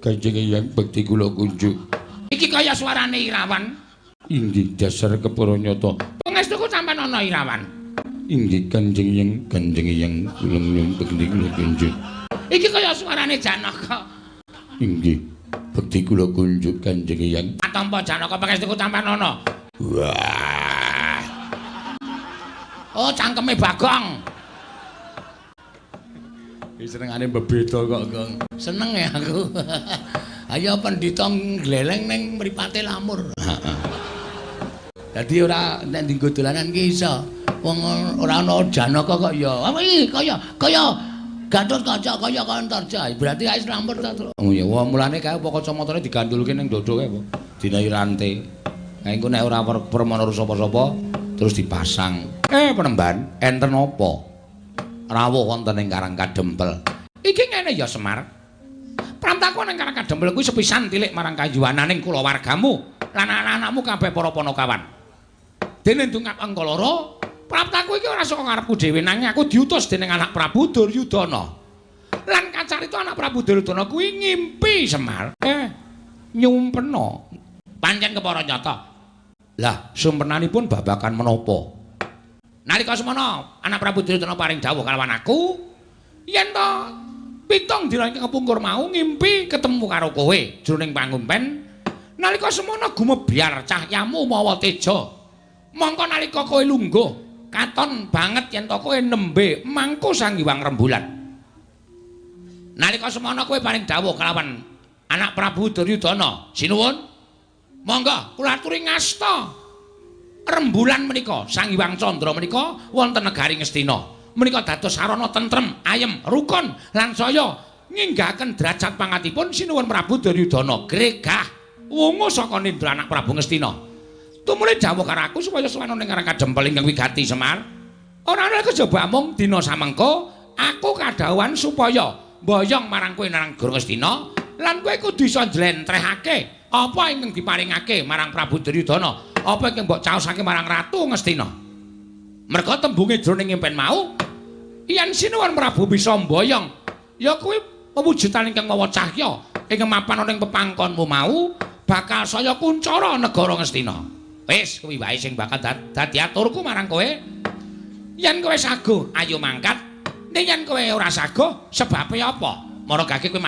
Kanjeng Eyang bekti kula kunjuk. Iki kaya suarane Irawan. Inggih dasar kepara nyata. Pangestuku sampean ana Irawan. Inggih Kanjeng Eyang, Kanjeng Eyang kula nyuwun bekti kula kunjuk. Iki kaya suarane Janaka. Inggih bekti kula kunjuk Kanjeng Eyang. Atampa Janaka pangestuku sampean ana. Wah. Oh, cangkeme Bagong. Iki senengane bebeda kok, Gong. Seneng ya aku. Ayo pendhita ngleleng ning mripate lamur. Heeh. Dadi ora nek dienggo dolanan ki iso. Wong ora ana Janaka kok ya. Apa iki kaya kaya Gatotkaca kaya Antarja. Berarti wis lamur ta, Tru. Oh ya, wah mulane kae apa kacamatane digandulke ning dodo kae apa? Dinahi rante. Nah engko nek ora permana sapa-sapa terus dipasang. Penemban, enten apa? Rawuh wonten ing Karang Kadempel. Iki ngene ya Semar. Pramtaku ning Karang Kadempel kuwi sepisan tilik marang kayuwananing kulawargamu lan anak-anakmu kabeh para panakawan. Dene ndungap angka loro, praptaku iki ora saka ngarepku dhewe nanging aku diutus dening anak Prabu Duryudana. Lan kacarita anak Prabu Duryudana kuwi ngimpi Semar. Nyumpena. Pancen kepara nyata. Lah, sumpenanipun babagan menapa? Nalika semana anak Prabu Duryudana paring dawuh kalawan aku, yen to pitung dina ingkang kepungkur mau ngimpi ketemu karo kowe jroning pangumpen. Nalika semana gumebyar cahyamu mawa teja. Mongko nalika kowe lungguh, katon banget yen to kowe nembe mangku Sang Hyang Rembulan. Nalika semana kowe paring dawuh kalawan anak Prabu Duryudana, sinuwun. Monggo kula aturi ngasta rembulan menika, Sang Hyang Candra menika wonten negari Ngastina. Menika dados sarana tentrem, ayem, rukun lan saya nginggahaken derajat pangatipun sinuwun Prabu Duryudana. Gregah wungu saka nindra anak Prabu Ngastina. Tumuli dawuh karo aku supaya sowan ning Karang Kadempel ingkang wigati Semar. Ora ana kejaba amung dina samengko aku kadhawuhan supaya mboyong marang kowe nang negara Ngastina lan kowe kudu iso njlentrehake apa ingkang diparingake marang Prabu Duryudana, apa ingkang mbok caosake marang Ratu Ngastina. Merga tembunge jroning impen mau yen sinuwun Prabu bisa mboyong ya kuwi pewujudan ingkang mawa cahya ingkang mapan ana ing pepangkonmu mau bakal saya kuncara negara Ngastina. Wis kuwi wae sing bakal dadi aturku marang kowe. Yen kowe saguh ayo mangkat, ning yen kowe ora saguh sebabe apa? Maragake kowe